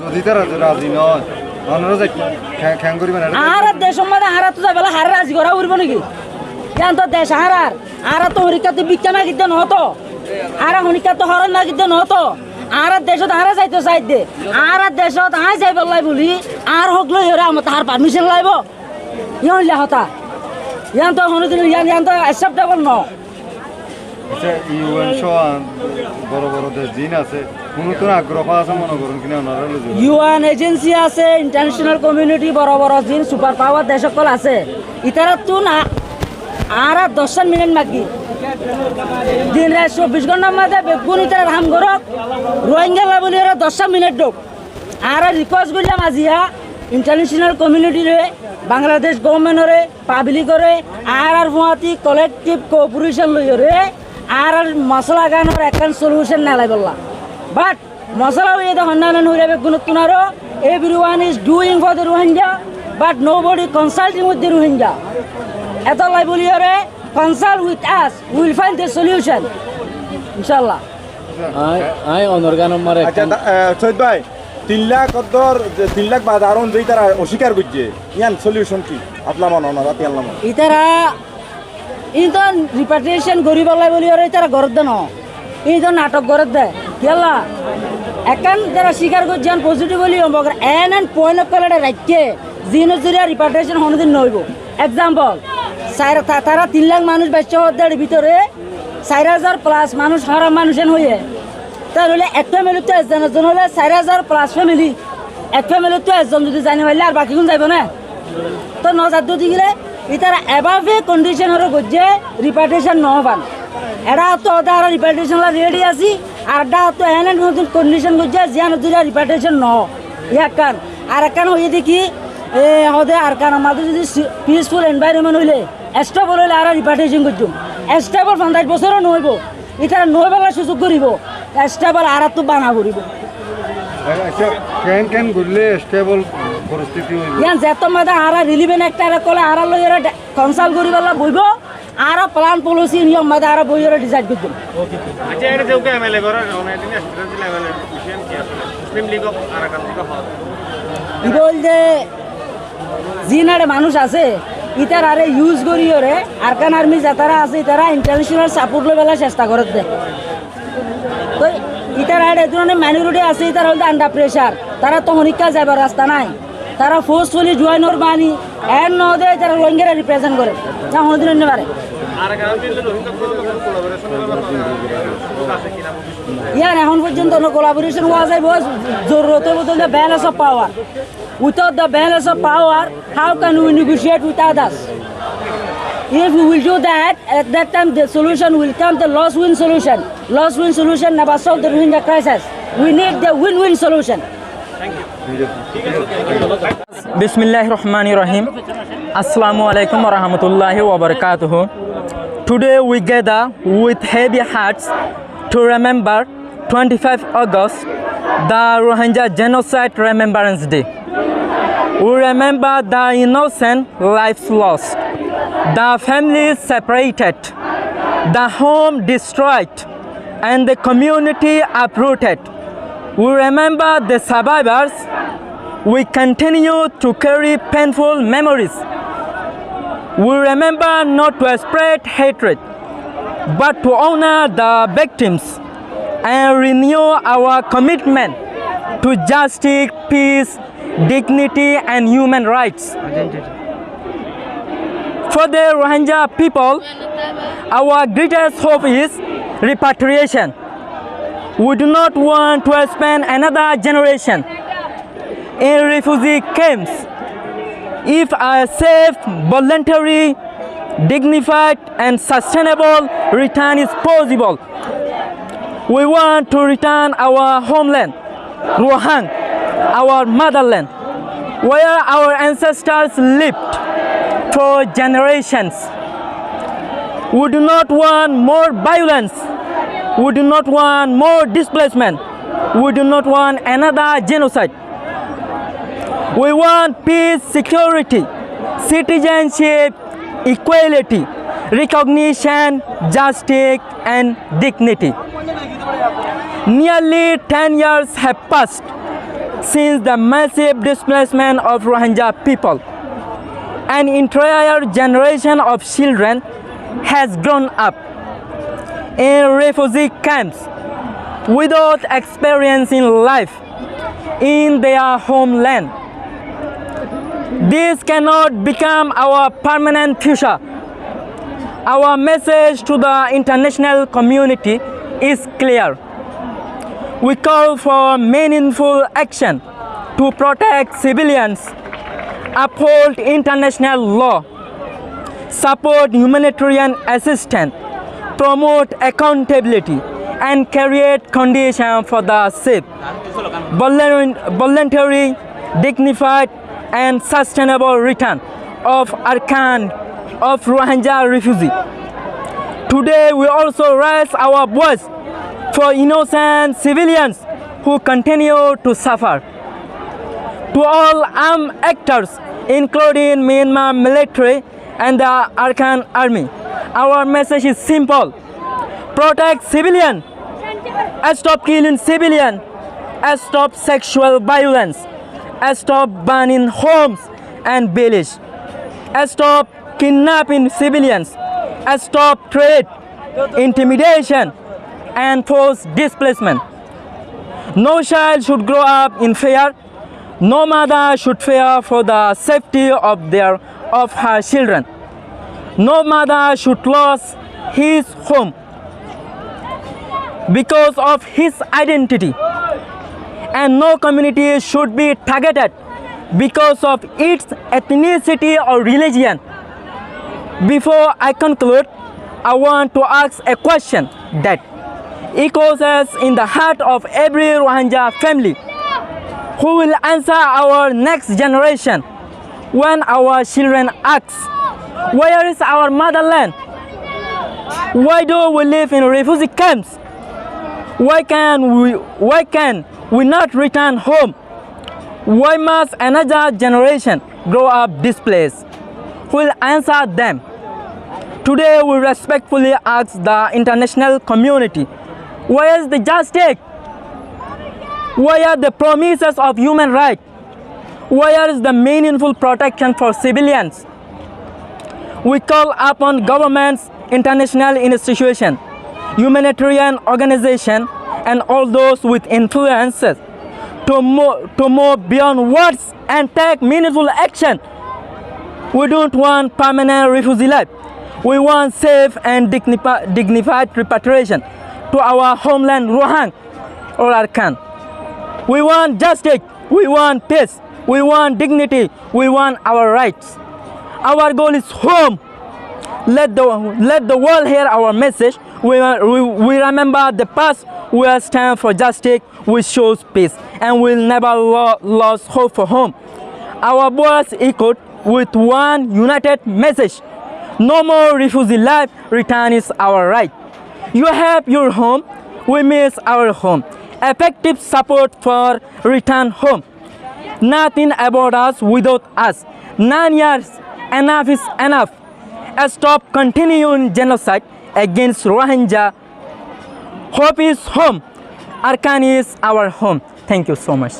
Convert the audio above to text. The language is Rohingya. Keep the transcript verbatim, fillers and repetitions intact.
Zodi ítara razi no ói, onorá zai ke-, ke-, keén goríba? Añárar decór mazé añáráttu zaibálla haré razi gorá foribó né ki? Yián toh dec añárar. Añáráttu honíkkattú bikká magidde noó toh. Añára honíkkattú hórot magidde noó toh. Añárar decót añára zaito saidde. Añárar decót aññí zaibálla buli añár hók loiyóre añár taar parmícon laibo. Yián óilde hotá. Yián toh honódin, yián, yián toh acceptable noó. Accá, U N só boro boro dec ziín asé, honóttun aggróh asé mone gorón ki ná onorá loi? U N agency asé, international community, boro boro ziín super power dec ókkol asé, ítarattún añára doccán minit maggí. Din rait cobbic góntar mazé beggún ítarar ham gorók, Ruáingalla buli óre doccán minit douk. Añára request goillám aziya international community re, Bangladesh government ore, public ore, añárar fúañti collective cooperation loiyóre añárar mosóla gánor ekkán solution nelaibólla. But mosóla óiye de honnán hoiré beggúnottún aró, everyone is doing for the Rohingya, but nobody consulting with the Rohingya. Etóllai buli óre consult with us, we will find the solution. Incállah. Aññí, aññí onor gánor mazé accá, ekkán da-, e, Sóid bái, tin lák oddor, tin lák bade aró ze ítara osíkar goijjé, yián solution ki? Afla mone, onorá tiyalla mone. Ítara, ín toh repatriation goríbolla buli óre ítara gorédde noó. Ín toh nathok gorédde. Kiyólla? Ekkán ítara síkar goijjé, yián positive óile yó, mogor en en point ókkol ére raikké, ziínor zoriya repatriation honódin noóibo. Example, sair-, ta-, tará tin lák manúic baiccé hoódde, ére bútore sair házar plus manúic háraf manúic en hoiyé. Tóile ek family ttu ezzon ezzon óile sair házar plus family. Ek family ttu ezzon zodi zai no faille ar bakigún zaibo né? Tói no zaidde óigile, ítara ebbe condition ore goijjé, repatriation no fan. Eçé tóu de añára repatriation lla ready así, ar eçé tóu en en condition goijjé, ziyán zoriya repatriation no. Yián ekkán. Ar ekkán hoiyé de ki, e, hoóde Arkanor mazé zodi si-, peaceful environment óile, stable óile añára repatriation goijjum. Stable fonzaic bosór ó no óibo. Ítara no óibolla cúzuk goríbo. Stable añáráttu bana foribó. Accá, keén keén goillé stable foristiti óibo? Yián zettót mazé añára relevant actor ókkole añára loiyóre de-, consult goríbolla boibó. Añára plan policy iyór mazé añára boiyóre decide goijjum. Accá, ére ze uggwá M L A gorá, one din Astrozilla M L A position ki asé? Muslim League of Arakan thíka hoó. Ibá óilde Ziín añáre manúic asé, ítararé use goríyoré Arkan Army zetará asé, ítara international support loibálla cesta gorédde. Tói ítararé edúronor minority asé, ítara óilde under pressure, taráttu honíkka zaibar rasta nái, tará forcefully join ór bani, en noóde ítara Rohingyaré represent goré, na honódin ói nofaré. Yián ehón foijjonto no collaboration ówa zaibo, zorurot óibo de balance of power. Without the balance of power, how can we negotiate with others? If we will do that, at that time the solution will come, the loss win solution. Loss win solution never solve the Rohingya crisis. We need the win-win solution. Bismillahir Rahmanir Rahim. Assalamu alaikum wa rahmatullahi wa barakatuhu. Today we gather with heavy hearts to remember twenty-five August, the Rohingya Genocide Remembrance Day. We remember the innocent lives lost, the families separated, the home destroyed, and the community uprooted. We remember the survivors. We continue to carry painful memories. We remember not to spread hatred, but to honor the victims and renew our commitment to justice, peace, dignity, and human rights. For the Rohingya people, our greatest hope is repatriation. We do not want to spend another generation in refugee camps. If a safe, voluntary, dignified, and sustainable return is possible, we want to return our homeland, Rohang, our motherland, where our ancestors lived for generations. We do not want more violence. We do not want more displacement. We do not want another genocide. We want peace, security, citizenship, equality, recognition, justice, and dignity. Nearly ten years have passed. Since the massive displacement of Rohingya people, an entire generation of children has grown up in refugee camps without experiencing life in their homeland. This cannot become our permanent future. Our message to the international community is clear. We call for meaningful action to protect civilians, uphold international law, support humanitarian assistance, promote accountability, and create conditions for the safe, volun-, voluntary, dignified, and sustainable return of Arakan, of Rohingya refugee. Today, we also raise our voice for innocent civilians who continue to suffer. To all armed actors, including Myanmar military and the Arakan army, our message is simple. Protect civilian. Stop killing civilian. Stop sexual violence. Stop burning homes and villages. Stop kidnapping civilians. Stop threat, intimidation, and forced displacement. No child should grow up in fear. No mother should fear for the safety of their, of her children. No mother should lose his home because of his identity, and no community should be targeted because of its ethnicity or religion. Before I conclude, I want to ask a question that echoes in the heart of every Rohingya family. Who will answer our next generation when our children ask, "Where is our motherland? Why do we live in refugee camps? Why can we, why can we not return home? Why must another generation grow up displaced?" Who will answer them? Today, we respectfully ask the international community, where is the justice? Where are the promises of human rights? Where is the meaningful protection for civilians? We call upon governments, international institutions, humanitarian organizations, and all those with influences to mo-, to move beyond words and take meaningful action. We don't want permanent refugee life. We want safe and dignifi-, dignified repatriation to our homeland, Rohang or Arakan. We want justice. We want peace. We want dignity. We want our rights. Our goal is home. Let the, let the world hear our message. We, we, we remember the past. We stand for justice. We choose peace. And we'll never lo-, lose hope for home. Our voice echoed with one united message. No more refugee life. Return is our right. You have your home. We miss our home. Effective support for return home. Nothing about us without us. Nine years, enough is enough. Stop continuing genocide against Rohingya. Hope is home. Arakan is our home. Thank you so much.